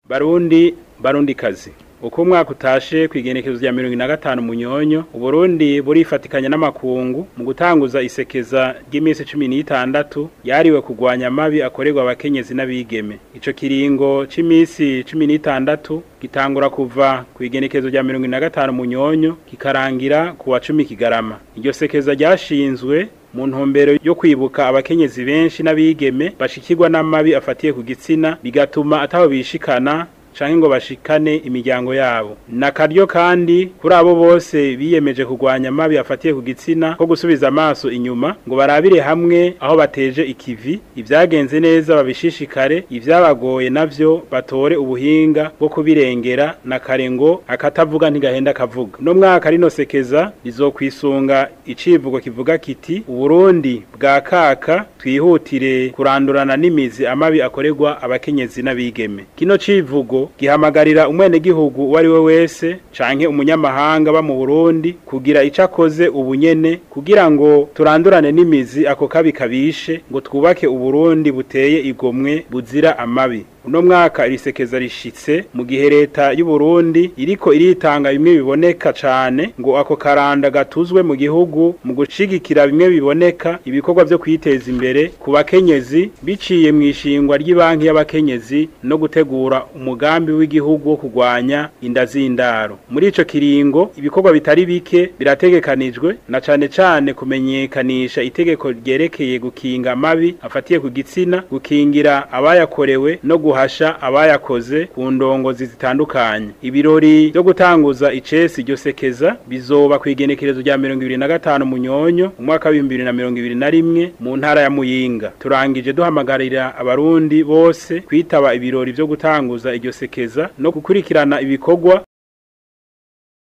Barundi, Barundikazi, uko umwaka utashe kw'igenekerezo rya 75 Munyonyo, Uburundi burifatikanya n'amakungu mu gutanguza isekeza ry'iminsi 16 yariwe kugwanya amabi akorerwa abakenyezi n'abigeme. Ico kiringo c'imisi 16 gitangura kuva kw'igenekerezo rya 75 Munyonyo kikarangira ku wa 10 Kigarama. Iryo sekeza ryashinzwe mu ntumbero yo kwibuka abakenyezi benshi n'abigeme bashikirwa n'amabi afatiye ku gitsina, bigatuma ataho bishikana canke ngo bashikane imiryango yabo. Nakaryo kandi kuri abo bose biyemeje kugwanya amabi afatiye ku gitsina ko gusubiza amaso inyuma ngo barabire hamwe aho bateje ikivi, ivyagenze neza babishishikare, ivyabagoye navyo batore ubuhinga bwo kubirengera na kare ngo akatavuga ntigahenda kavuga. No mwaka rino sekeza rizokwisunga icivugo kivuga kiti: "Uburundi bwa kaka, twihutire kurandurana n'imizi amabi akorerwa abakenyezi n'abigeme." Kino civugo gihamagarira umwenegihugu uwo ari we wese canke umunyamahanga ba mu Burundi kugira ico akoze ubunyene kugira ngo turandurane n'imizi ako kabi kabishe, ngo twubake Uburundi buteye igomwe buzira amabi. Uno mwaka irisekeza rishitse mu gihe leta y'u Burundi iriko iritanga bimwe biboneka cane ngo ako karanda gatuzwe mu gihugu mu gushigikira bimwe biboneka ibikorwa vyo kwiteza imbere ku bakenyezi biciye mu ishingwa ry'ibanki y'abakenyezi no gutegura umugambi w'igihugu wo kugwanya inda z'indaro. Muri ico kiringo ibikorwa bitari bike birategekanijwe, na cane cane kumenyekanisha itegeko ryerekeye gukinga amabi afatiye ku gitsina, gukingira abayakorewe no guhasha abayakoze ku ndongozi zitandukanye. Ibirori byo gutanguza icesi iryo sekeza bizoba kw'igenekerezo rya 25 Munyonyo umwaka wa 2021 mu ntara ya Muyinga. Turangije duhamagarira abarundi bose kwitaba ibirori byo gutanguza iryo sekeza no gukurikirana ibikorwa.